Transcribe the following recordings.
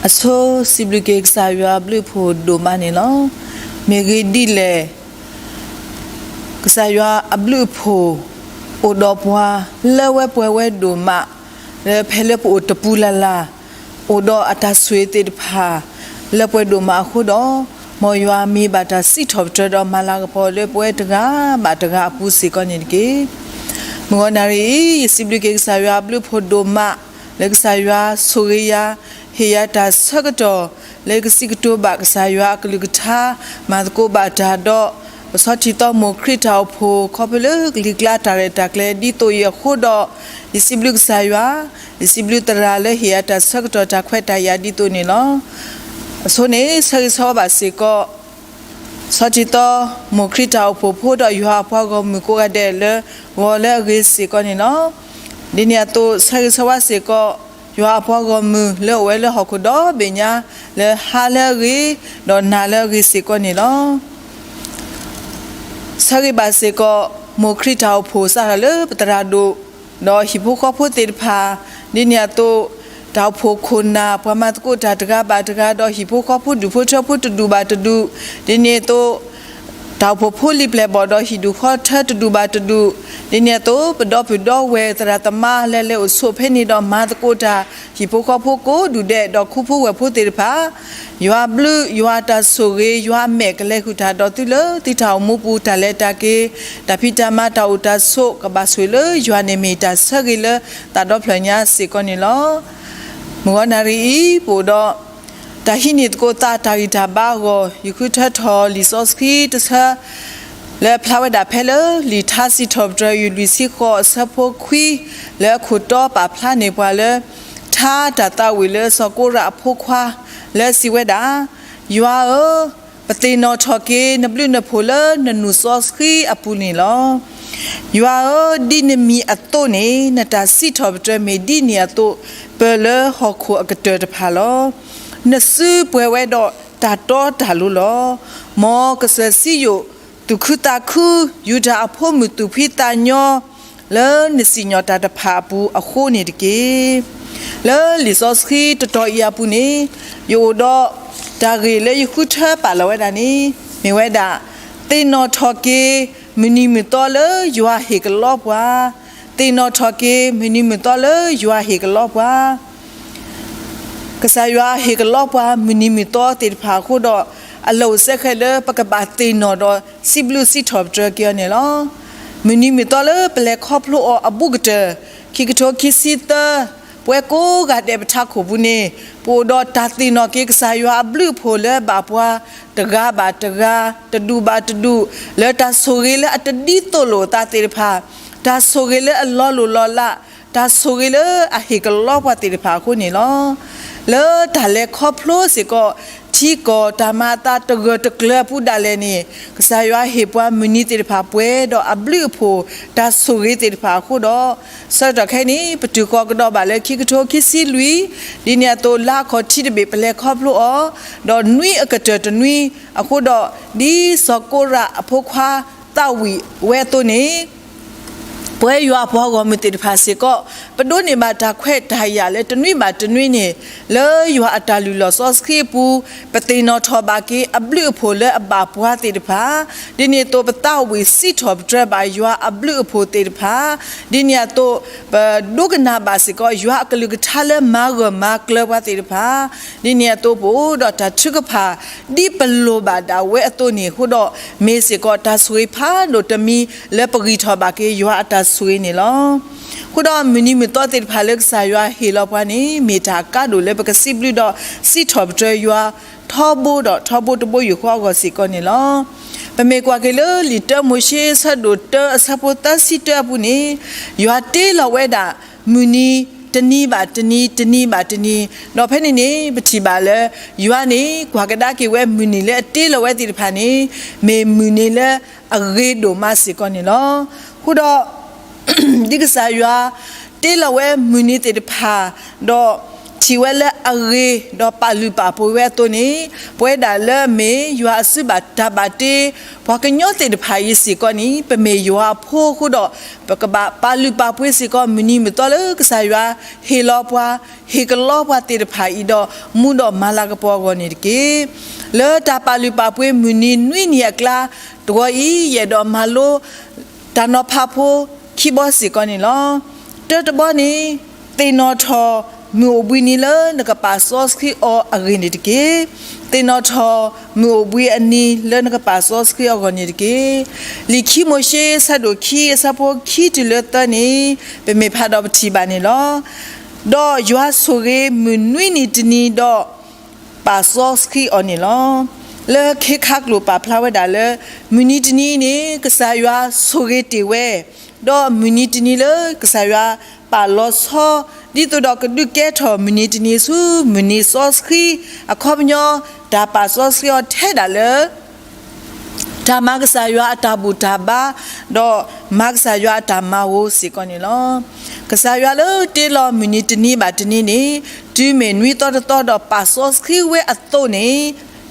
အဆိ စံးဘျုးက့ၤကစၢ်ယွၤအဘျုးအဖှိၣ်ဒိၣ်မးန့ၣ်လီၤ. မ့ၢ်ဂ့ၢ်ဒ်လဲၣ်, ကစၢ်ယွၤအဘျုးအဖှိၣ် အိၣ်ဒီးပှၤလၢဝဲပှဲၤဝဲဒိၣ်မး, လၢဖဲလၢပအိၣ်တပူၤလၢ်လၢ်, အိၣ်ဒီးအတၢ်ဆိၣ်ဂ့ၤသ့ၣ်တဖၣ် လၢပှဲၤဒိၣ်မးအဃိဒီး, မ်ယွၤမ့ၢ်ဘၣ်တၢ်စံးထီၣ်ပတြၢၤဒီးမၤလၤကပီၤလၢပဝဲတဂၤဘၣ်တဂၤအပူၤစ့ၢ်ကီးန့ၣ်တက့ၢ်. မုၢ်ဂီၤနၣ်ရံၣ်အံၤ ယစံးဘျုးက့ၤကစၢ်ယွၤအဘျုးအဖှိၣ်ဒိၣ်မး, လၢကစၢ်ယွၤဆိၣ်ဂ့ၤယၤ, ဟ့ၣ်ယၤတၢ်ဆၢကတီၢ် လၢကစံးကတိၤဘၣ်ကစၢ်ယွၤအကလုၢ်ကထါ, မၤသကိးဘၣ်တၢ်ဒီး ပဆီၣ်ထံသီမိၢ်ခရံာ်တၢ်အိၣ်ဖှိၣ် ခီဖျိလၢကလံၤကျါတၢ်ရဲၣ်တၢ်ကျဲၤ ဒ်သိးအံၤအဃိဒီး, ယစံးဘျုးကစၢ်ယွၤ, ယစံးဘျုးသရၣ်လၢဟ့ၣ်ယၤတၢ်ဆၢကတီၢ်တၢ်ခွဲးတၢ်ယာ်ဒ်သိးန့ၣ်လီၤ. အဆိန့ၣ် ဆၢဂ့ၤဆၢဝါဘၣ်စ့ၢ်ကီး ဆီၣ်ထံသီ မိၢ်ခရံာ်တၢ်အိၣ်ဖှိၣ်ဖိဒီးယွၤအပှၤဂီၢ်မုၢ်ကိးဂၤဒဲးလၢဂီၤလၢအဂ့ၤစ့ၢ်ကီးန့ၣ်လီၤ. ဒ်န့ၣ်အသိး ဆၢဂ့ၤဆၢဝါစ့ၢ်ကီး ယွၤအပှၤဂီၢ်မုၢ်လၢအအိၣ်ဝဲလၢဟီၣ်ခိၣ်ဒီဘ့ၣ်ညါ လၢဟါလၢအဂ့ၤ ဒီးနၤလၢအဂ့ၤစ့ၢ်ကီးန့ၣ်လီၤ. ဆၢဂ့ၤဘၣ်စ့ၢ်ကီး မိၢ်ခရံာ်တၢ်အိၣ်ဖှိၣ်စးထီၣ်လၢပသရၣ်ဒိၣ် ဒီးဟံၣ်ဖိဃီဖိသ့ၣ်တဖၣ်, ဒ်န့ၣ်အသိး တၢ်အိၣ်ဖှိၣ်ခိၣ်နၢ် ပှၤမၤသကိးတၢ်တဂၤဘၣ်တဂၤ ဒီးဟံၣ်ဖိဃီဖိဒူၣ်ဖိထၢဖိတဒူၣ်ဘၣ်တဒူၣ်, ဒ်န့ၣ်အသိး တၢ်အိၣ်ဖှိၣ်ဖိလံာ်ပျဲၢ်ဘီၣ်ဒီးဟံၣ်ဒူၣ်ဃီထၢတဒူၣ်ဘၣ်တဒူၣ်, ဒ်န့ၣ်အသိး ပဒီပုၢ်ဒီဝဲၢ်သရၣ်သမါလၢလဲၤအိၣ်ဆိးဖဲန့ၣ်ဒီးမၤသကိးတၢ် ဟံၣ်ဖိဃီဖိကိးဒူၣ်ဒဲး ဒီးခူဖိဝဲၢ်ဖိသ့ၣ်တဖၣ်, ယွၤအဘျုး ယွၤအတၢ်ဆိၣ်ဂ့ၤ ယွၤအမဲာ်ကလဲၤဃုာ်တၢ်ဒီးသုလၢသုတၢ်အိၣ်မူပူၤ တၢ်လဲၤတၢ်က့ၤ တၢ်ဖံးတၢ်မၤ တၢ်အိၣ်တၢ်ဆိး ကဘၣ်ဆိၣ်ဂ့ၤလၢယွၤန့ၣ်မ့ၢ်တၢ်ဆၢဂ့ၤလၢသးဒီဖျၢၣ်ညါစ့ၢ်ကီးန့ၣ်လီၤ. မုၢ်ဂီၤနၣ်ရံၣ်အံၤ ပအိၣ်ဒီး တၢ်ဟံးန့ၢ်သကိးသးတၢ်ဂံၢ်တၢ်ဘါအဂီၢ် ယဃုထၢထီၣ်လံာ်စီဆှံတဆၢ လၢအဖျါဝဲဒၣ်ဖဲလၢလံာ်ထါစံးထီၣ်ပတြၢၤ လွံၢ်ဆံဃိးအဆၢဖိခွံ လၢအခိၣ်တီပာ်ဖျါန့ၢ်ပှၤလၢ ထါတၢ်သးဝံၣ်လၢစီၤကိရးအဖိခွါ လၢအစံးဝဲဒၣ်, ယွၤဧၢ, ပသ့ၣ်နီၣ်ထီၣ်က့ၤနဘျုးနဖှိၣ်လၢနနုာ်စီဆှံအပူၤန့ၣ်လီၤ. ယွၤဧၢ, ဒ်နမံၤအသိးန့ၣ် နတၢ်စံးထီၣ်ပတြၢၤမ့ၢ်ဒ်န့ၣ်အသိး ပၢၢ်လၢဟီၣ်ခိၣ်အကတၢၢ်တဖၣ်လီၤ. နစုပှဲၤဝဲဒီးတၢ်တီတၢ်လိၤလီၤ. မ်ကစၢၢ်စံယိၣ် သူၣ်ခုသးခု ယူဒၤအဖိမုၣ်သူၣ်ဖှံသးညီ လၢနစံၣ်ညီၣ်တၢ်တဖၣ်အပူၤအဃိန့ၣ်တက့ၢ်. လၢလံာ်စီဆှံတတီၤအံၤအပူၤန့ၣ် ယအိၣ်ဒီးတၢ်ဂ့ၢ်လၢယဃုထၢပာ်လီၤဝဲဒၣ်န့ၣ် မ့ၢ်ဝဲဒၣ်, သ့ၣ်နီၣ်ထီၣ်က့ၤ မုၢ်နံၤမုၢ်သီလၢယွၤဟ့ၣ်ကလီပှၤ, သ့ၣ်နီၣ်ထီၣ်က့ၤ မုၢ်နံၤမုၢ်သီလၢယွၤဟ့ၣ်ကလီပှၤ ကစၢ်ယွၤဟ့ၣ်ကလီပှၤမုၢ်နံၤမုၢ်သီသ့ၣ်တဖၣ်အဃိဒီး, အလီၢ်အိၣ်စဲဃဲးလၢပကဘၣ်သ့ၣ်နီၣ်ဒီးစံးဘျုးစံးထီၣ်ပတြၢၤက့ၤအီၤန့ၣ်လီၤ. မုၢ်နံၤမုၢ်သီလၢပလဲၤခီဖျိအီၤအဘူးကတၢၢ် ခံကထိခံဆံသၢ, ပဝဲကိးဂၤဒဲးပထးခိၣ်ပူၤန့ၣ် ပအိၣ်ဒီးတၢ်သ့ၣ်နီၣ်က့ၤကစၢ်ယွၤအဘျုးအဖှိၣ်လၢအဘၣ်ပှၤ တဂၤဘၣ်တဂၤ, တဒူၣ်ဘၣ်တဒူၣ်, လၢတၢ်ဆိၣ်ဂ့ၤလၢအတဒ်သိးလိာ်အသးသ့ၣ်တဖၣ်, တၢ်ဆိၣ်ဂ့ၤလၢအလီၤလိၢ်လီၤလး, တၢ်ဆိၣ်ဂ့ၤလၢအဟ့ၣ်ကလီပှၤသ့ၣ်တဖၣ်အဃိန့ၣ်လီၤ. လၢတၢ်လဲၤခီဖျိစ့ၢ်ကီး ထံကီၢ်တၢ်မၤအသးတဂၢၢ်တကျၢၤအပူၤဒၣ်လဲာ်န့ၣ်, ကစၢ်ယွၤဟ့ၣ်ပှၤမုၢ်နံၤသ့ၣ်တဖၣ်ပှဲၤဒီးအဘျုးအဖှိၣ် တၢ်ဆိၣ်ဂ့ၤသ့ၣ်တဖၣ်အဃိဒီး, ဆၢကတီၢ်ခဲအံၤန့ၣ် ပတုၤဃီၤကဒီးဘၣ်လၢခံကထိခံဆံလွံၢ်, ဒ်န့ၣ်အသိးလါခီၣ်ထံးတဘ့ၣ်ပလဲၤခီဖျိအီၤ, ဒီးနွံအကတၢၢ်တနွံအဃိဒီး, ဒ်စီၤကိရးအဖိခွါသးဝံၣ်ဝဲအသိးန့ၣ် ပဝဲယွၤအပှၤဂီၢ်မုၢ်သ့ၣ်တဖၣ်စ့ၢ်ကီး, ပဒိးန့ၢ်ဘၣ်တၢ်ခွဲးတၢ်ယာ်လၢတနွံဘၣ်တနွံန့ၣ်, လၢယွၤအတၢ်လုၢ်လီၢ်စီဆှံအပူၤ, ပသ့ၣ်နီၣ်ထီၣ်ဘၣ်က့ၤအဘျုးအဖှိၣ်လၢအဘၣ်ပှၤသ့ၣ်တဖၣ်, ဒ်န့ၣ်အသိးပသးဝံၣ်စံးထီၣ်ပတြၢၤဘၣ်ယွၤအဘျုးအဖှိၣ်သ့ၣ်တဖၣ်, ဒ်န့ၣ်အသိး ပဒိကနၣ်ဘၣ်စ့ၢ်ကီး ယွၤအကလုၢ်ကထါလၢမၤဂၢၢ်မၤကျၢၤပှၤသ့ၣ်တဖၣ်, ဒ်န့ၣ်အသိးပအိၣ်ဒီးတၢ်ထုကဖၣ် ဒ်ပလိၣ်ဘၣ်ဒၣ်ဝဲအသိးန့ၣ်အဃိဒီး, မ့ၢ်စ့ၢ်ကီးတၢ်ဆိၣ်ဂ့ၤဖးဒိၣ်တမံၤလၢပဂံၢ်ထီၣ်ဘၣ်က့ၤယွၤအတၢ်ဆိၣ်ဂ့ၤန့ၣ်လီၤ. အဃိဒီးမုၢ်နံၤမုၢ်သီသ့ၣ်တဖၣ်လၢကစၢ်ယွၤဟ့ၣ်လီၤပှၤန့ၣ် မ့ၢ်တၢ်အကါဒိၣ်လၢပကစံးဘျုးဒီးစံးထီၣ်ပတြၢၤယွၤ ထီဘိဒီးထီဘိတဘိယူၢ်ဃီအဂီၢ်စ့ၢ်ကီးန့ၣ်လီၤ. ပမ့ၢ်ကွၢ်က့ၤလၢလံာ်တၢမိၤၡ့အဆၢဒိၣ်တၢအဆၢဖိသၢဆံတၢအပူၤန့ၣ်, ယွၤတ့လီၤဝဲဒၣ် မုၢ်နံၤတနံၤဘၣ်တနံၤ တနံၤဘၣ်တနံၤ, ဒီးဖဲန့ၣ်န့ၣ် ပထံၣ်ဘၣ်လၢ ယွၤန့ၣ် ကွၢ်ကဒါက့ၤဝဲမုၢ်နံၤလၢအတ့လီၤဝဲသ့ၣ်တဖၣ်န့ၣ် မ့ၢ်မုၢ်နံၤလၢအဂ့ၤဒိၣ်မးစ့ၢ်ကီးန့ၣ်လီၤ. အဃိဒီး ဒ်ကစၢ်ယွၤတ့လီၤဝဲမုၢ်နံၤသ့ၣ်တဖၣ်, ဒီး ထံၣ်ဝဲလၢအဂ့ၤ ဒီးပာ်လုၢ်ပာ်ပှ့ၤဝဲအသိးန့ၣ်, ပဝဲဒၣ်လၢအမ့ၢ်ယွၤအစုဘၣ်တၢ်ဘၣ်တ့ ပှၤကညီသ့ၣ်တဖၣ်အံၤစ့ၢ်ကီးန့ၣ် ပမ့ၢ်ယွၤအဖိအဃိဒီး, ပကဘၣ်ပာ်လုၢ်ပာ်ပှ့ၤစ့ၢ်ကီး မုၢ်နံၤမုၢ်သီလၢကစၢ်ယွၤဟ့ၣ်လီၤပှၤ, ဟ့ၣ်ကလီပှၤသ့ၣ်တဖၣ်အံၤဒီး မူဒီးမၤလၤကပီၤအဂီၢ်န့ၣ်တက့ၢ်. လၢတၢ်ပာ်လုၢ်ပာ်ပှ့ၤမုၢ်နံၤနွံနံၤအကျါ, တဝီအံၤ ယအဲၣ်ဒိးမၤလိ တၢ်နီၤဖးဖိခံဘီစ့ၢ်ကီးန့ၣ်လီၤ. တၢတဘီန့ၣ်, သ့ၣ်နီၣ်ထီၣ်မုၢ်အိၣ်ဘှံးနံၤလၢနကပာ်စီဆှံအီၤအဂ့ၢ်န့ၣ်တက့ၢ်. သ့ၣ်နီၣ်ထီၣ်မုၢ်အိၣ်ဘှံးအနံၤလၢနကပာ်စီဆှံအီၤအဂီၢ်န့ၣ်တက့ၢ်. လံာ်ခံမိၤၡ့ ဆၢဒိၣ်ခံ အဆၢဖိခံတုၤလၢသၢန့ၣ်, ပမ့ၢ်ဖးဒီးပထံၣ်ဘၣ်န့ၣ်လီၤ. ဒီးယွၤဆိၣ်ဂ့ၤမုၢ်နွံနံၤတနံၤဒီး ပာ်စီဆှံအီၤန့ၣ်လီၤ. လၢခ့ခါကျိာ်ပာ်ဖျါဝဲဒၣ်လၢ မုၢ်နံၤတနံၤန့ၣ် ကစၢ်ယွၤဆိၣ်ဂ့ၤတ့ၢ်ဝဲ, ဒီးမုၢ်နံၤတနံၤလၢကစၢ်ယွၤပာ်လီၤဆီ, ဒ်သိးဒီးကဒုးကဲထီၣ်မုၢ်နံၤတနံၤဆူမုၢ်နံၤစီဆှံအခီပညီ, တၢ်ပာ်စီဆှံအီၤထဲဒၣ်လၢ တၢ်မၤကစၢ်ယွၤအတၢ်ဘူၣ်တၢ်ဘါ, ဒီးမၤကစၢ်ယွၤအတၢ်မၤဧိၤစ့ၢ်ကီးန့ၣ်လီၤ. ကစၢ်ယွၤလၢတ့လီၤမုၢ်နံၤတနံၤဘၣ်တနံၤန့ၣ်, တုၤမ့ၢ်နွံသီတသီဒီးပာ်စီဆှံဝဲအသိးန့ၣ်,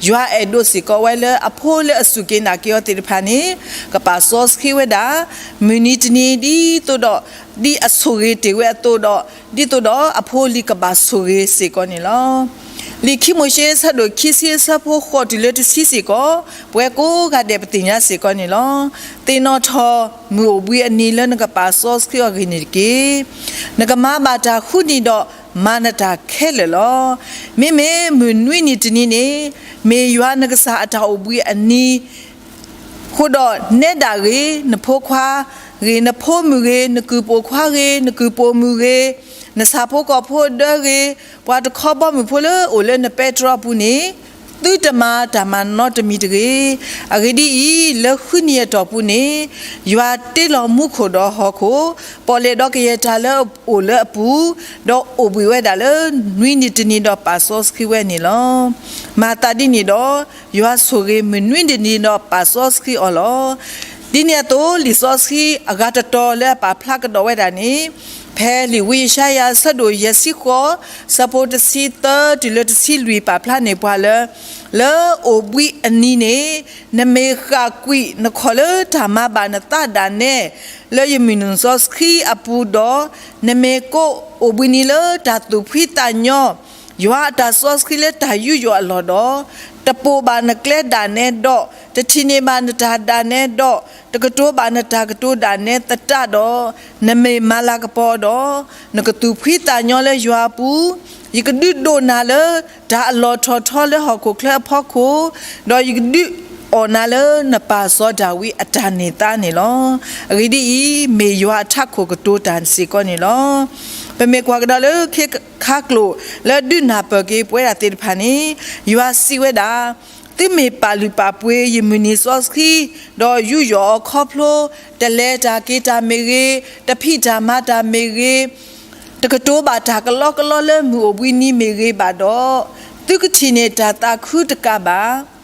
ယွၤအဲၣ်ဒိးစ့ၢ်ကီးဝဲလၢအဖိလၢအစူၢ်က့ၤနာ်က့ၤအီၤသ့ၣ်တဖၣ်န့ၣ်, ကပာ်စီဆှံဝဲဒၣ် မုၢ်နံၤတနံၤဒ်သိးဒီး ဒ်အဆိၣ်ဂ့ၤတ့ၢ်ဝဲအသိးဒီး, ဒ်သိးဒီးအဖိလံၤကဘၣ်ဆိၣ်ဂ့ၤစ့ၢ်ကီးန့ၣ်လီၤ. လံာ်ခံမိၤၡ့ ဆၢဒိၣ်ခံဆံ အဆၢဖိဃိးတုၤလၢတဆံစ့ၢ်ကီး, ပဝဲကိးဂၤဒဲးပသ့ၣ်ညါစ့ၢ်ကီးန့ၣ်လီၤ. သ့ၣ်နီၣ်ထီၣ်မုၢ်အိၣ်ဘှံးအနံၤလၢနကပာ်စီဆှံအီၤအဂ့ၢ်န့ၣ်တက့ၢ်. နကမၤဘၣ်တၢ်ဃုနံၤဒီးမၤနတၢ်ခဲလၢာ်လီၤ. မ့မ့ၢ်မုၢ်နွံနံၤတနံၤန့ၣ်, မ့ၢ်ယွၤနကစၢ်အတၢ်အိၣ်ဘှံးအနံၤ အဃိဒီးနဲဒၣ်ဂ့ၤ, နဖိခွါဂ့ၤ, နဖိမုၣ်ဂ့ၤ, နကုၢ်ပိာ်ခွါဂ့ၤ, နကုၢ်ပိာ်မုၣ်ဂ့ၤ, နဆၣ်ဖိကီၢ်ဖိဒၢဂ့ၤ, ပှၤတခီဘီမုၢ်ဖိလၢအိၣ်လၢနပဲတြီအပူၤန့ၣ်, သုတမၤတၢ်မၤနီတမံၤတဂ့ၤ. အဂ့ၢ်ဒ်အံၤ, လၢဃုနံၤအတီၢ်ပူၤန့ၣ်, ယွၤတ့လီၤမူခိၣ်ဒီးဟီၣ်ခိၣ်, ပီၣ်လဲၣ်ဒီးကယဲၢ်တၢ်လၢအအိၣ်လၢအပူၤ, ဒီးအိၣ်ဘှံးဝဲဒၣ်လၢနွံနံၤတနံၤဒီးပာ်စီဆှံဝဲန့ၣ်လီၤ. မၤသးဒ်န့ၣ်ဒီး, ယွၤဆိၣ်ဂ့ၤမုၢ်နွံနံၤတနံၤဒီးပာ်စီဆှံအီၤလီၤ. ဒ်န့ၣ်အသိး လံာ်စီဆှံအဂၤတတီၤလၢအပာ်ဖျါကဒီးဝဲဒၣ်န့ၣ်, ဖဲလံာ်ဝံယၡါယၤ ဆၢဒိၣ်ယဲၢ်ဆံဃိး, ဆၢဖိတဆံသၢတုၤလၢတဆံလွံၢ်ပာ်ဖျါန့ၢ်ပှၤလၢ, လၢအိၣ်ဘှံးအနံၤန့ၣ်, နမ့ၢ်ဃၣ်ကွံာ်နခီၣ်လၢတၢ်မၤဘၣ်နသးဒၣ်နဲ, လၢယမုၢ်နံၤစီဆှံအပူၤဒီး, နမ့ၢ်ကိးအိၣ်ဘှံးနံၤလၢတၢ်သူၣ်ဖှံသးညီ, ယွၤအတၢ်စီဆှံလၢတၢ်ယူးယီၣ်အလီၢ်ဒီး, တပိာ်ဘၣ်နကျဲဒၣ်နဲဒီး, တထံၣ်န့ၢ်ဘၣ်နတၢ်ဒၣ်နဲဒီး, တကတိၤဘၣ်နတၢ်ကတိၤဒၣ်နဲသတးဒီး, နမ့ၢ်မၤလၤကပီၤဒီး, နကသူၣ်ဖှံသးညီလၢယွၤအပူၤ, ယကဒုးဒိးနၤလၢတၢ်အလီၢ်ထီၣ်ထီလၢဟီၣ်ခိၣ်ချၢအဖီခိၣ်, ဒီးယကဒုးအီၣ်နၤလၢနပၢ်စီၤဒၤဝံးအတၢ်န့ၢ်သါန့ၣ်လီၤ. အဂ့ၢ်ဒ်အံၤ, မ့ၢ်ယွၤအထးခိၣ်ကတိၤတၢ်စ့ၢ်ကီးန့ၣ်လီၤ. ပမ့ၢ်ကွၢ်ကဒီးလၢခ့ခါကျိာ်လၢဒုးနၢ်ပၢၢ်က့ၤပဝဲဒၣ်သ့ၣ်တဖၣ်န့ၣ်, ယွၤစံးဝဲဒၣ်, သုမ့ၢ်ပာ်လုၢ်ပာ်ပှ့ၤယမုၢ်နံၤစီဆှံ, ဒီးယူးယီၣ်အီၤခီဖျိ, တလဲၤတၢ်က့ၤတၢ်မ့ၢ်ဂ့ၤ, တဖံးတၢ်မၤတၢ်မ့ၢ်ဂ့ၤ, တကတိၤဘၣ်တၢ်ကလီကလီလၢမုၢ်အိၣ်ဘှံးနံၤမ့ၢ်ဂ့ၤဘၣ်ဒီး, သုကထံၣ်န့ၢ်တၢ်သးခုတကးဘၣ်.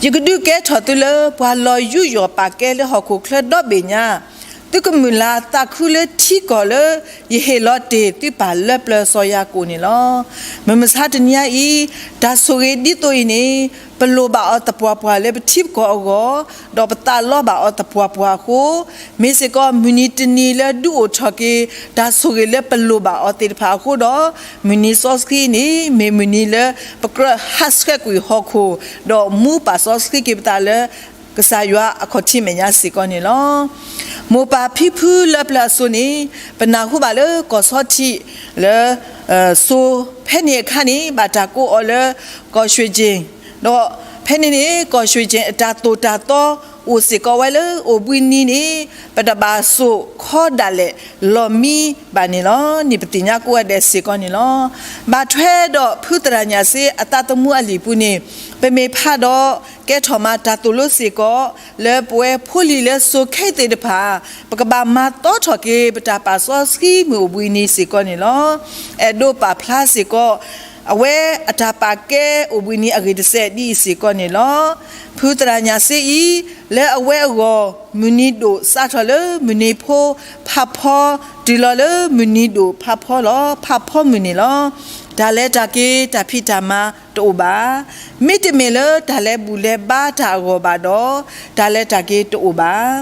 ယကဒုးကဲထီၣ်သုလၢပှၤလီၤယူးယီၣ်ပာ်ကဲလၢဟီၣ်ခိၣ်ချၢဒီဘ့ၣ်ညါ, သုကမုၢ်လၢ်သးခုလၢထံကီၢ်လၢယဟ့ၣ်လီၤတ့ၢ်သုပၢ်လၢပျၢၤစီၤယၤကိာ်န့ၣ်လီၤ. မုၢ်မဆါတနံၤအံၤ, တၢ်ဆိၣ်ဂ့ၤဒ်သိးအံၤန့ၣ်, ပလိၣ်ဘၣ်အီၤသပှၢ်ပှၢ်လၢပထံပကီၢ်အဂီၢ်, ဒီးပသးလီဘၣ်အီၤသပှၢ်ပှၢ်အဃိ, မ့ၢ်စ့ၢ်ကီးမုၢ်နံၤတနံၤလၢဒုးအိၣ်ထီၣ်က့ၤ တၢ်ဆိၣ်ဂ့ၤလၢပလိၣ်ဘၣ်အီၤသ့ၣ်တဖၣ်အဃိဒီး, မုၢ်နံၤစီဆှံန့ၣ် မ့ၢ်မုၢ်နံၤလၢပကြၢးဟးဆှဲးကွံာ်ဟီၣ်ခိၣ်, ဒီးမူပာ်စီဆှံက့ၤပသးလၢ ကစၢ်ယွၤအခီၣ်ထံးမဲာ်ညါစ့ၢ်ကီးန့ၣ်လီၤ. မိၢ်ပၢ်ဖံဖုလၢပျၢၤအစိၤန့ၣ်, ပနၢ်ဟူဘၣ်လၢကီၢ်ဆီထံးလၢ စိၤဖဲန့ၣ်အခါန့ၣ် ဘၣ်တၢ်ကိးအီၤလၢ ကီၢ်ရွှ့ၣ်ကျင်, ဒီးဖဲန့ၣ်န့ၣ် ကီၢ်ရွှ့ၣ်ကျင်အတၢ်သိၣ်တၢ်သီအိၣ်စ့ၢ်ကီးဝဲလၢအိၣ်ဘှံးနံၤန့ၣ် ပတဘၣ်စိာ်ခီဒၣ်လဲာ်လီၢ်မံဘၣ်န့ၣ်လီၤ. န့ၣ်ပသ့ၣ်ညါကိးဂၤဒဲးစ့ၢ်ကီးန့ၣ်လီၤ. ဘၣ်ထွဲဒီးဖုသရၣ်ညၣ်စ့အသးသမူအလံာ်ပူၤန့ၣ်, ပမ့ၢ်ဖးဒီးကဲထီၣ်မၤတၢ်သိၣ်လိစ့ၢ်ကီး လၢပဝဲဖိလံၤလၢစိၤခဲအံၤသ့ၣ်တဖၣ် ပကဘၣ်မၤသီထီၣ်က့ၤ ပတၢ်ပာ်စီဆှံမုၢ်အိၣ်ဘှံးနံၤစ့ၢ်ကီးန့ၣ်လီၤ. အဲၣ်ဒိးပာ်ဖျါစ့ၢ်ကီး အဝဲအတၢ်ပာ်ကဲအိၣ်ဘှံးနံၤအဂ့ၢ်တစဲးဒ်အံၤစ့ၢ်ကီးန့ၣ်လီၤ. ဖုသရၣ်ညၣ်စ့အံၤ လၢအဝဲအဂီၢ် မုၢ်နံၤဒိၣ်စးထီၣ်လၢမုၢ်နံၤဖိဖးဖီ တုၤလီၤလၢမုၢ်နံၤဒိၣ်ဖးဖီလီၤ. ဖးဖီမုၢ်နံၤလီၤ. တၢ်လဲၤတၢ်က့ၤတၢ်ဖံးတၢ်မၤတအိၣ်ဘၣ်. မ့တမ့ၢ်လၢတၢ်လဲၤဘူၣ်လဲၤဘါတၢ်အဂီၢ်ဘၣ်ဒီး တၢ်လဲၤတၢ်က့ၤတအိၣ်ဘၣ်.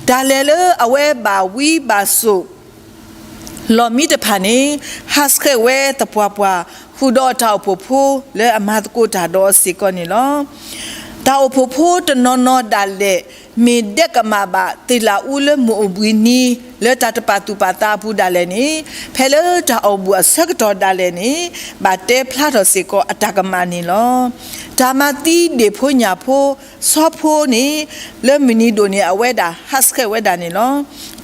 တၢ်လဲၤလၢအဝဲဘၣ်ဝံဘၣ်စိာ် လီၢ်မံတဖၣ်န့ၣ် ဟးဆှဲးဝဲသပှၢ်ပှၢ် ဃုာ်ဒီးတၢ်အိၣ်ဖှိၣ်ဖိလၢအမၤသကိးတၢ်ဒီးအီၤစ့ၢ်ကီးန့ၣ်လီၤ. တၢ်အိၣ်ဖှိၣ်ဖိတနီၤနီၤဒၣ်လဲာ် မ့ၢ်ဒဲးကမၣ်ဘၣ်သ့ၣ်လးအူလၢမုၢ်အိၣ်ဘှံးနံၤ လၢတၢ်တပာ်သူၣ်ပာ်သးအပူၤဒၣ်လဲာ်န့ၣ် ဖဲလၢတၢ်အိၣ်ဘူးအဆၢကတီၢ်ဒၣ်လဲာ်န့ၣ် ဘၣ်တဲဖျါထီၣ်စ့ၢ်ကီးအတၢ်ကမၣ်န့ၣ်လီၤ. တၢ်မၤသံဒ့ၣ်ဖိညၣ်ဖိ ဆီဖိန့ၣ် လၢမုၢ်နံၤဒိၣ်န့ၣ် အဝဲဒၣ်ဟးဆှဲးဝဲဒၣ်န့ၣ်လီၤ.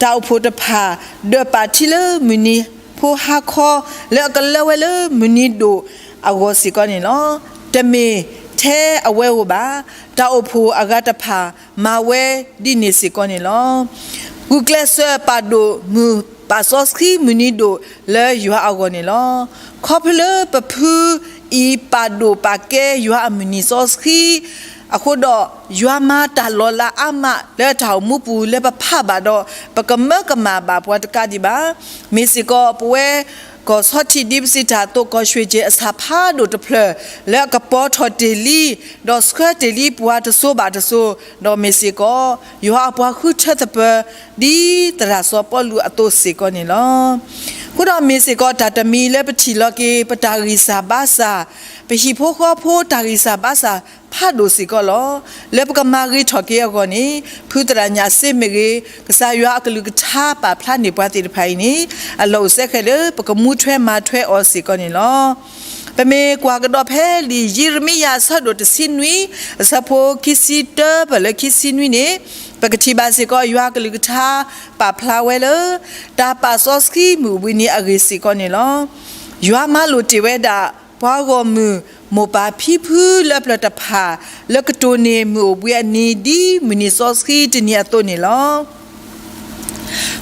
တၢ်အိၣ်ဖှိၣ်တဖၣ် ဒၢးပာ်ထံလၢမုၢ်နံၤဖိဟါခီ လၢအကလၢဝဲလၢမုၢ်နံၤဒိၣ်အဂီၢ်စ့ၢ်ကီးန့ၣ်လီၤ. တမ့ၢ်ထဲအဝဲဧိၤဘၣ်. တၢ်အိၣ်ဖှိၣ်အဂၤတဖၣ်မၤဝဲဒ်န့ၣ်စ့ၢ်ကီးန့ၣ်လီၤ. ဂုာ်ကျဲးစၢးပာ်ဒိၣ်မုၢ်ပာ်စီဆှံမုၢ်နံၤဒိၣ်လၢယွၤအဂီၢ်န့ၣ်လီၤ. ခီဖျိလၢပဖုအံၤပာ်ဒိၣ်ပာ်ကဲယွၤအမုၢ်နံၤစီဆှံ အဃိဒီး ယွၤမၤတၢ်လီၤလးအါမးလၢတၢ်အိၣ်မူပူၤလၢပဖးဘၣ်ဒီး ပကမၢကမၣ်ဘၣ်ပှၤတကးဒံးဘၣ်. မ့ၢ်စ့ၢ်ကီးပဝဲ ကီၢ်ဆီထံးဒ်ပစံးတၢ်အသိး ကီၢ်ရွှ့ၣ်ကၠ့ၣ်အဆၣ်ဖးဒိၣ်တဖျၢၣ် လၢအကပီၤထီၣ်တ့ၢ်လံ ဒီးဆှၢတ့ၢ်လံပှၤတစိၤဘၣ်တစိၤ, ဒီးမ့ၢ်စ့ၢ်ကီး ယွၤအပှၤဃုထၢသပၢၤ ဒ်သရၣ်စီၤပီလူးအသိးစ့ၢ်ကီးန့ၣ်လီၤ. အဃိဒီးမ့ၢ်စ့ၢ်ကီးတၢ်တမံၤလၢပထံၣ်လီၤက့ၤ ပတၢ်ဂံၢ်စၢ်ဘါစၢ်, ပဟံၣ်ဖိဃီဖိတၢ်ဂံၢ်စၢ်ဘါစၢ်ဖးဒိၣ်စ့ၢ်ကီးလီၤ. လၢပကမၤဂ့ၤထီၣ်က့ၤအဂီၢ်န့ၣ် ဖုသရၣ်ညၣ်စ့မ့ၢ်ဂ့ၤ, ကစၢ်ယွၤအကလုၢ်ကထါပာ်ဖျါန့ၢ်ပှၤသ့ၣ်တဖၣ်အံၤန့ၣ် အလီၢ်အိၣ်စဲဃဲးလၢပကမူထွဲမၤထွဲအီၤစ့ၢ်ကီးန့ၣ်လီၤ. ပမ့ၢ်ကွၢ်ကဒီးဖဲလံာ်ယံးရမံယၤအဆၢဒိၣ်တဆံနွံ, အဆၢဖိခံဆံတၢပၢၢ်လၢခံဆံနွံန့ၣ်, ပကထံၣ်ဘၣ်စ့ၢ်ကီး ယွၤအကလုၢ်ကထါပာ်ဖျါဝဲလၢ တၢ်ပာ်စီဆှံမုၢ်အိၣ်ဘှံးနံၤအဂ့ၢ်စ့ၢ်ကီးန့ၣ်လီၤ. ယွၤမၤလိာ်တ့ၢ်ဝဲဒၣ် ပှၤဂီၢ်မုၢ်မိၢ်ပၢ်ဖံဖုလၢပျၢၤတဖၣ် လၢကတိၢ်န့ၢ်မုၢ်အိၣ်ဘှံးအနံၤ ဒ်မုၢ်နံၤစီဆှံတနံၤအသိးန့ၣ်လီၤ.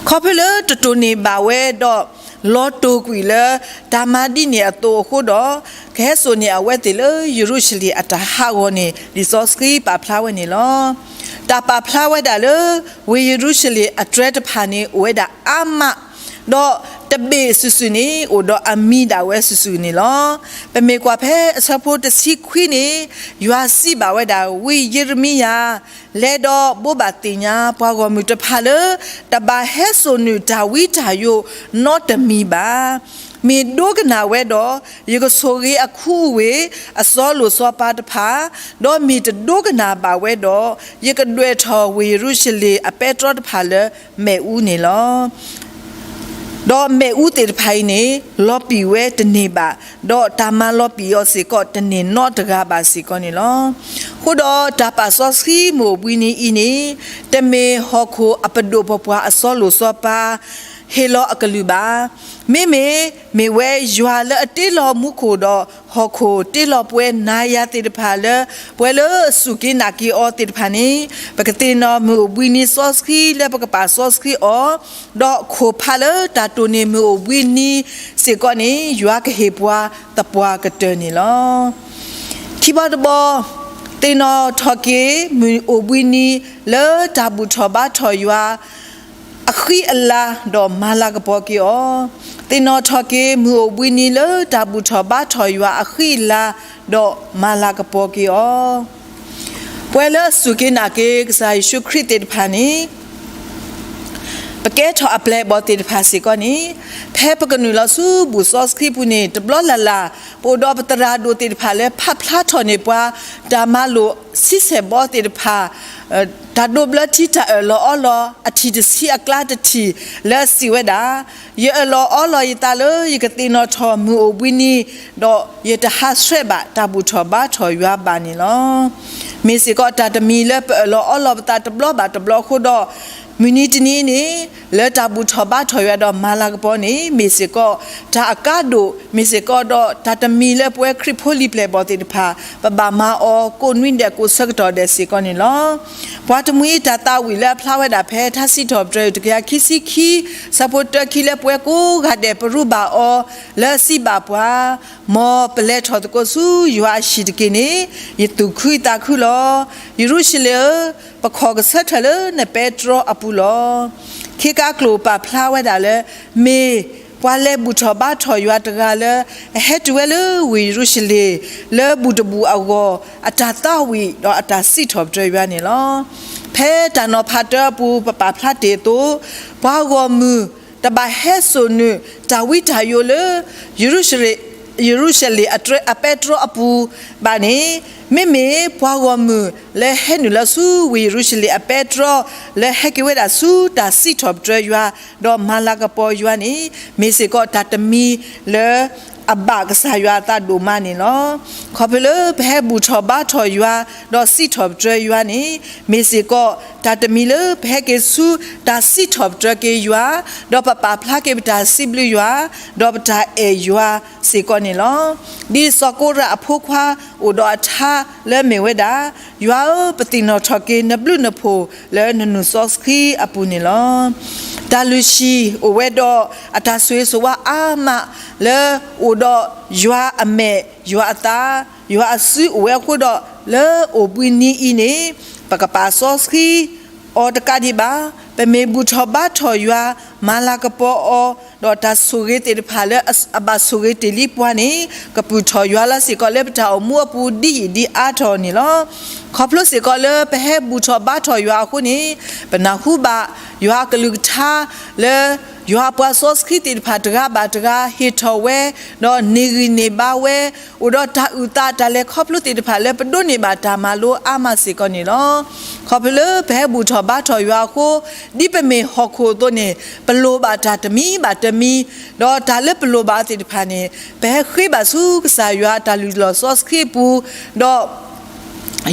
ခီဖျိလၢတတိၢ်န့ၢ်ဘၣ်ဝဲဒီး လီၤတိၢ်ကွံာ်လၢ တၢ်မၤဒ်န့ၣ်အသိးအဃိဒီး, ကဟဲစိာ်န့ၢ်အဝဲသ့ၣ်လၢယရူၤၡလ့ၣ်အတၢ်ဟးဂီၤန့ၣ် လံာ်စီဆှံပာ်ဖျါဝဲန့ၣ်လီၤ. တၢ်ပာ်ဖျါဝဲဒၣ်လၢ ဝ့ၢ်ယရူၤၡလ့ၣ်အတြဲၤတဖၣ်န့ၣ် အိၣ်ဝဲဒၣ်အါမး, ဒီးတဘ့ၣ်စုာ်စုာ်န့ၣ် အိၣ်ဒီးအမံၤဒၣ်ဝဲစုာ်စုာ်န့ၣ်လီၤ. ပမ့ၢ်ကွၢ်ဖဲအဆၢဖိတဆံခွံန့ၣ်, ယွၤစံးဘၣ်ဝဲဒၣ် ဝံယံးရမံယၤ, လဲၤဒီးဘိးဘၣ်သ့ၣ်ညါပှၤဂီၢ်မုၢ်တဖၣ်လၢ တဘၣ်ဟဲစိာ်နုာ်တၢ်ဝံတၢ်ယိးနီတမံၤဘၣ်. မ့ၢ်ဒိကနၣ်ဝဲဒီး ယကဆိၣ်ဂ့ၤအခူအဝ့ၢ်အစီလိာ်စီပၤတဖၣ်, ဒီးမ့ၢ်တဒိကနၣ်ဘၣ်ဝဲဒီး ယကဒွဲၣ်ထီၣ်ဝ့ၢ်ယရူၤၡလ့ၣ်အပဲတြီတဖၣ်လၢမ့ၣ်အူန့ၣ်လီၤ. ဒီးမ့ၣ်အူသ့ၣ်တဖၣ်အံၤန့ၣ် လီၤပံာ်ဝဲတန့ၢ်ဘၣ်, ဒီးတၢ်မၤလီၤပံာ်အီၤစ့ၢ်ကီးတန့ၢ်နီတဂၤဘၣ်စ့ၢ်ကီးန့ၣ်လီၤ. အဃိဒီးတၢ်ပာ်စီဆှံမုၢ်အိၣ်ဘှံးနံၤအံၤန့ၣ်, တမ့ၢ်ဟီၣ်ခိၣ်အပဒိၣ်ပပှၢ်အစီလိာ်စီပၤ ဟ့ၣ်လီၤအကလုၢ်ဘၣ်. မ့မ့ၢ် မ့ၢ်ဝဲယွၤလၢအတ့လီၤမူခိၣ်ဒီးဟီၣ်ခိၣ် တ့လီၤပဝဲနၤယၤသ့ၣ်တဖၣ်လၢ ပှၤလၢအစူၢ်က့ၤနာ်က့ၤအီၤသ့ၣ်တဖၣ်န့ၣ်, ပကသ့ၣ်နီၣ်မုၢ်အိၣ်ဘှံးနံၤစီဆှံလၢပကပာ်စီဆှံအီၤ, ဒီးခိၣ်ဖးလၢတၢ်တိၢ်န့ၢ်မုၢ်အိၣ်ဘှံးနံၤစ့ၢ်ကီးန့ၣ် ယွၤကဟ့ၣ်ပှၤသပှၢ်ကတၢၢ်န့ၣ်လီၤ. ခံဘီတဘီ, သ့ၣ်နီၣ်ထီၣ်က့ၤမုၢ်အိၣ်ဘှံးနံၤလၢတၢ်ဘူၣ်ထီၣ်ဘါထီၣ်ယွၤ အဃံအလၤဒီးမၤလၤကပီၤက့ၤအီၤ, သ့ၣ်နီၣ်ထီၣ်က့ၤမုၢ်အိၣ်ဘှံးနံၤလၢတၢ်ဘူၣ်ထီၣ်ဘါထီၣ်ယွၤအဃံအလၤဒီးမၤလၤကပီၤက့ၤအီၤ, ပှၤလၢအစူၢ်က့ၤနာ်က့ၤကစၢ်ယ့ၣ်ၡူးခရံာ်သ့ၣ်တဖၣ်န့ၣ် ပကဲထီၣ်အပျဲၢ်အဘီၣ်သ့ၣ်တဖၣ်စ့ၢ်ကီးန့ၣ်, ဖဲပကနုာ်လီၤဆူဘူၣ်စီဆှံပူၤန့ၣ် တဘျီလၢ်လၢ် ပအိၣ်ဒီးပသရၣ်ဒိၣ်သ့ၣ်တဖၣ်လၢဖးဖျါထီၣ်န့ၢ်ပှၤ တၢ်မၤလိာ်ဆံဆဲၣ်ဘီသ့ၣ်တဖၣ်, တၢ်ဒိးဘျၢထံတၢ်အၢၣ်လီၤအီလီၤ အထံၣ်တဆံအကျါတထံၣ်လၢအစံးဝဲဒၣ်, ယအၢၣ်လီၤအီလီၤယသးလၢယကသ့ၣ်နီၣ်ထီၣ်မုၢ်အိၣ်ဘှံးနံၤ, ဒီးယတဟးဆှဲးဘၣ်တၢ်ဘူၣ်ထီၣ်ဘါထီၣ်ယွၤဘၣ်န့ၣ်လီၤ. မ့ၢ်စ့ၢ်ကီးတၢ်တမံၤလၢပအၢၣ်လီၤအီလီၤပသးတဘျီဘၣ်တဘျီအဃိဒီး, မုၢ်နံၤတနံၤန့ၣ် လၢတၢ်ဘူၣ်ထီၣ်ဘါထီၣ်ယွၤဒီးမၤလၤကပီၤန့ၣ် မ့ၢ်စ့ၢ်ကီးတၢ်အကါဒိၣ်, မ့ၢ်စ့ၢ်ကီးဒီးတၢ်တမံၤလၢပဝဲခရံာ်ဖိလံာ်ပျဲၢ်ဘီၣ်သ့ၣ်တဖၣ် ပဘၣ်မၤအီၤကိးနွံဒဲးကိးဆၢကတီၢ်ဒဲးစ့ၢ်ကီးန့ၣ်လီၤ. ပှၤတမှံၤတၢ်သးဝံၣ်လၢအဖျါဝဲဒၣ်ဖဲ ထါစံးထီၣ်ပတြၢၤတကယၤခံဆံခံ ဆၢဖိတၢခံလၢပဝဲကိးဂၤဒဲးပရူးဘၣ်အီၤ လၢအစံးဘၣ်ပှၤ, မ်ပလဲၤထီၣ်သကိးဆူယွၤအဟံၣ်တက့ၢ်န့ၣ် ယသူၣ်ခုသးခုလီၤ. ယရူၤၡလ့ၣ်ဧၢ, ပခီၣ်ကဆၢထၢၣ်လၢနပဲတြီအပူၤလီၤ. ခ့ကါကျိာ်ပာ်ဖျါဝဲဒၣ်လၢ မ့ၢ်ပှၤလဲၤဘူၣ်ထီၣ်ဘါထီၣ်ယွၤတဂၤလၢ အဟဲတုၤဝဲလၢဝ့ၢ်ယရူၤၡလ့ၣ် လၢဘူၣ်တဘူၣ်အဂီၢ် အတၢ်သးဝံၣ်ဒီးအတၢ်စံးထီၣ်ပတြၢၤယွၤန့ၣ်လီၤ. ဖဲတၢ်နီၤဖးတၢအပူၤ ပပာ်ဖျါတ့ၢ်အသိး, ပှၤဂီၢ်မုၢ်တဘၣ်ဟဲစိာ်နုာ်တၢ်ဝံတၢ်ယိာ်လၢ ယရူၤၡလ့ၣ်အပဲတြီအပူၤဘၣ်န့ၣ်, မ့မ့ၢ်ပှၤဂီၢ်မုၢ်လၢဟဲနုာ်လီၤဆူဝ့ၢ်ယရူၤၡလ့ၣ်အပဲတြီ လၢဟဲက့ၤဝဲဒၣ်ဆူတၢ်စံးထီၣ်ပတြၢၤယွၤ ဒီးမၤလၤကပီၤယွၤန့ၣ် မ့ၢ်စ့ၢ်ကီးတၢ်တမံၤလၢ အဘၣ်ကစၢ်ယွၤအသးဒိၣ်မးန့ၣ်လီၤ. ခီဖျိလၢပဟဲဘူၣ်ထီၣ်ဘါထီၣ်ယွၤ ဒီးစံးထီၣ်ပတြၢၤယွၤန့ၣ် မ့ၢ်စ့ၢ်ကီးတၢ်တမံၤလၢပဟဲက့ၤဆူတၢ်စံးထီၣ်ပတြၢၤက့ၤယွၤ, ဒီးပပာ်ဖျါက့ၤပတၢ်စံးဘျုးယွၤ, ဒီးပတၢ်အဲၣ်ယွၤစ့ၢ်ကီးန့ၣ်လီၤ. ဒ်စီၤကိရးအဖိခွါအိၣ်ဒီးအထါလၢအမ့ၢ်ဝဲဒၣ်, ယွၤဧၢ, ပသ့ၣ်နီၣ်ထီၣ်က့ၤနဘျုးနဖှိၣ်လၢနနုာ်စီဆှံအပူၤန့ၣ်လီၤ. တၢ်လုၢ်ဟံၣ်အိၣ်ဝဲဒီးအတၢ်ဆိၣ်ဂ့ၤဆိၣ်ဝါအါမးလၢအိၣ်ဒီးယွၤအမဲာ်ယွၤအသး, ယွၤအစုအိၣ်ဝဲအဃိဒီး လၢအိၣ်ဘှံးနံၤအံၤန့ၣ် ပကပာ်စီဆှံအီၤတကးဒံးဘၣ်, ပမ့ၢ်ဘူၣ်ထီၣ်ဘါထီၣ်ယွၤ မၤလၤကပီၤအီၤ, ဒီးတၢ်ဆိၣ်ဂ့ၤသ့ၣ်တဖၣ်လၢအဘၣ်ဆိၣ်ဂ့ၤတ့ၢ်လံပှၤန့ၣ် ကပုာ်ထီၣ်ယွၤလီၤစ့ၢ်ကီးလၢပတၢ်အိၣ်မူအပူၤဒ်ယံာ်ဒ်အါထီၣ်န့ၣ်လီၤ. ခီဖျိစ့ၢ်ကီးလၢပဟဲဘူၣ်ထီၣ်ဘါထီၣ်ယွၤအဃိန့ၣ် ပနၢ်ဟူဘၣ်ယွၤအကလုၢ်ကထါလၢ ယွၤအပှၤစီဆှံသ့ၣ်တဖၣ်တဂၤဘၣ်တဂၤဟ့ၣ်ထီၣ်ဝဲ, ဒီးန့ၢ်ဂံၢ်န့ၢ်ဘါဝဲ, အိၣ်ဒီးတၢ်အုၣ်သးတၢ်လဲၤခီဖျိသ့ၣ်တဖၣ်လၢပဒိးန့ၢ်ဘၣ်တၢ်မၤလိအါမးစ့ၢ်ကီးန့ၣ်လီၤ. ခီဖျိလၢပဟဲဘူၣ်ထီၣ်ဘါထီၣ်ယွၤအဃိ, ဒ်ပမ့ၢ်ဟီၣ်ခိၣ်အသိးန့ၣ် ပလိၣ်ဘၣ်တၢ်တမံၤဘၣ်တမံၤ, ဒီးတၢ်လၢပလိၣ်ဘၣ်သ့ၣ်တဖၣ်န့ၣ် ပဟဲဃ့ဘၣ်ဆူကစၢ်ယွၤအတၢ်လုၢ်လီၢ်စီဆှံအပူၤ, ဒီး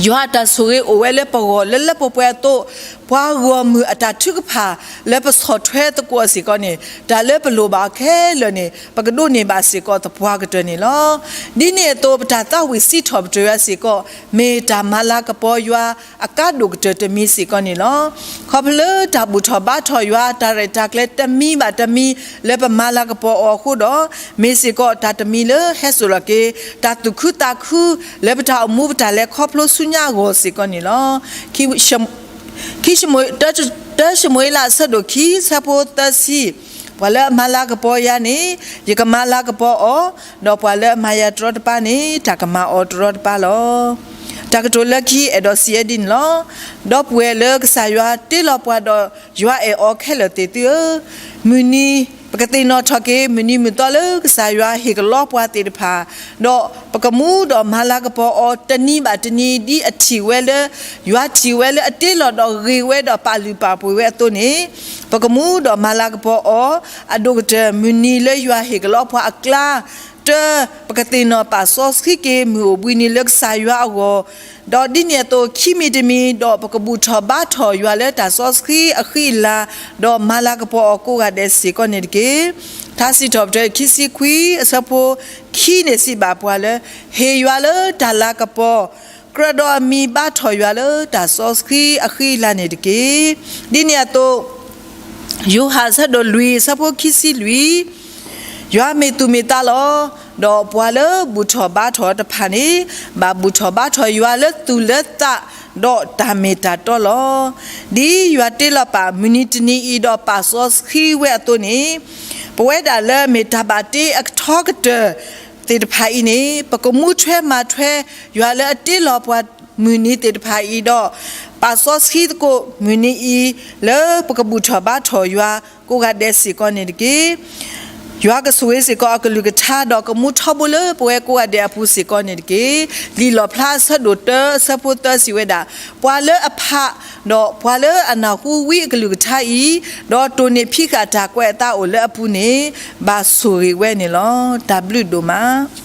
ယွၤအတၢ်ဆိၣ်ဂ့ၤအိၣ်ဝဲလၢပဂီၢ်လၢလၢပှဲၤပှဲၤအသိး, ပှၤဂီၢ်မုၢ်အတၢ်ထုကဖၣ်လၢပဆီၣ်ထွဲသကိးစ့ၢ်ကီးန့ၣ် တၢ်လၢပလိၣ်ဘၣ်ခဲလၢာ်န့ၣ် ပကဒိးန့ၢ်ဘၣ်စ့ၢ်ကီးသပှၢ်ကတၢၢ်န့ၣ်လီၤ. ဒ်န့ၣ်အသိး ပတၢ်သးဝံၣ်စံးထီၣ်ပတြၢၤယွၤစ့ၢ်ကီး မ့ၢ်တၢ်မၤလၤကပီၤယွၤအကါဒိၣ်ကတၢၢ်တမံၤစ့ၢ်ကီးန့ၣ်လီၤ. ခီဖျိလၢတၢ်ဘူၣ်ထီၣ်ဘါထီၣ်ယွၤ တၢ်ရဲၣ်တၢ်ကျဲၤတမံၤဘၣ်တမံၤလၢပမၤလၤကပီၤအီၤအဃိဒီး, မ့ၢ်စ့ၢ်ကီးတၢ်တမံၤလၢဟဲစိာ်လီၤက့ၤ တၢ်သူၣ်ခုသးခုလၢပတၢ်အိၣ်မူပတၢ်လဲၤခီဖျိဆူညါအဂီၢ်စ့ၢ်ကီးန့ၣ်လီၤ. ခံ, ခံ�ၡမူၤအ့လး အဆၢဒိၣ်ခံ ဆၢဖိသၢဆံ, ပှၤလၢအမၤလၤကပီၤယၤန့ၣ် ယကမၤလၤကပီၤအီၤ, ဒီးပှၤလၢအမၤယၤတရီတပါန့ၣ် တၢ်ကမၤအီၤတရီတပါလီၤ. တၢ်ကတိၤလၢခံအဲၣ်ဒိးစံးဝဲဒ်န့ၣ်လီၤ. ဒီပုၢ်ဝဲၢ်လၢကစၢ်ယွၤတ့လီၤပှၤဒီးယွၤအဲၣ်အီၤခဲလၢာ်သ့ၣ်သုဧၢ, မုၢ်နံၤ ပကသ့ၣ်နီၣ်ထီၣ်က့ၤမုၢ်နံၤမုၢ်သီလၢကစၢ်ယွၤဟ့ၣ်ကလီပှၤသ့ၣ်တဖၣ်, ဒီးပကမူဒီးမၤလၤကပီၤအီၤတနံၤဘၣ်တနံၤ ဒ်အထံၣ်ဝဲလၢ ယွၤထံၣ်ဝဲလၢအတ့လီၤဒီးဂ့ၤဝဲဒီးပာ်လုၢ်ပာ်ပှ့ၤဝဲအသိးန့ၣ်, ပကမူဒီးမၤလၤကပီၤအီၤ အဒိၣ်ကတၢၢ်မုၢ်နံၤလၢယွၤဟ့ၣ်ကလီပှၤအကျါ, တၢ ပကသ့ၣ်နီၣ်ပာ်စီဆှံက့ၤမုၢ်အိၣ်ဘှံးနံၤလၢကစၢ်ယွၤအဂီၢ်, ဒီးဒ်န့ၣ်အသိးခံမံၤတမံၤ ဒီးပကဘူၣ်ထီၣ်ဘါထီၣ်ယွၤလၢတၢ်စီဆှံအဃံအလၤ, ဒီးမၤလၤကပီၤအီၤကိးဂၤဒဲးစ့ၢ်ကီးန့ၣ်တက့ၢ်. ထါစံးထီၣ်ပတြၢၤခံဆံခွံ အဆၢဖိခံန့ၣ်စံးဘၣ်ပှၤလၢ, ဟ့ၣ်ယွၤလၢတၢ်လၤကပီၤ, ကြၢးဒီးအမံၤဘါထီၣ်ယွၤလၢတၢ်စီဆှံအဃံအလၤန့ၣ်တက့ၢ်. ဒ်န့ၣ်အသိး ယိၤဟၣ်အဆၢဒိၣ်လွံၢ် အဆၢဖိခံဆံလွံၢ်, ယွၤမ့ၢ်သူၣ်မ့ၢ်သးလီၤ. ဒီးပှၤလၢဘူၣ်ထီၣ်ဘါထီၣ်တဖၣ်န့ၣ် ဘၣ်ဘူၣ်ထီၣ်ဘါထီၣ်ယွၤလၢသူၣ်လၢသး ဒီးတၢ်မ့ၢ်တၢ်တီလီၤ. ဒ်ယွၤတ့လီၤပာ်မုၢ်နံၤတနံၤအံၤဒီးပာ်စီဆှံဝဲအသိးန့ၣ်, ပဝဲဒၣ်လၢမ့ၢ်တၢ်ဘၣ်တ့အကထီကတၢၢ်သ့ၣ်တဖၣ်အံၤန့ၣ် ပကမူထွဲမၤထွဲယွၤလၢအတ့လီၤပှၤမုၢ်နံၤသ့ၣ်တဖၣ်အံၤဒီး ပာ်စီဆှံသကိးမုၢ်နံၤအံၤ လၢပကဘူၣ်ထီၣ်ဘါထီၣ်ယွၤကိးဂၤဒဲးစ့ၢ်ကီးန့ၣ်တက့ၢ်. ယွၤကဆိၣ်ဂ့ၤစ့ၢ်ကီးအကလုၢ်ကထါ ဒီးကမူထီဘိလၢပဝဲကိးဂၤဒဲးအပူၤစ့ၢ်ကီးန့ၣ်တက့ၢ်. လံာ်လီၣ်ဖျါအဆၢဒိၣ်တၢ အဆၢဖိသၢစံးဝဲဒၣ်, ပှၤလၢအဖး ဒီးပှၤလၢအနၢ်ဟူဝံအကလုၢ်ကထါအံၤ, ဒီးတိၢ်န့ၢ်ဖံးဃာ်တၢ်ကွဲးအသးအိၣ်လၢအပူၤန့ၣ် ဘၣ်ဆိၣ်ဂ့ၤဝဲန့ၣ်လီၤ. တၢ်ဘျုးဒိၣ်မး.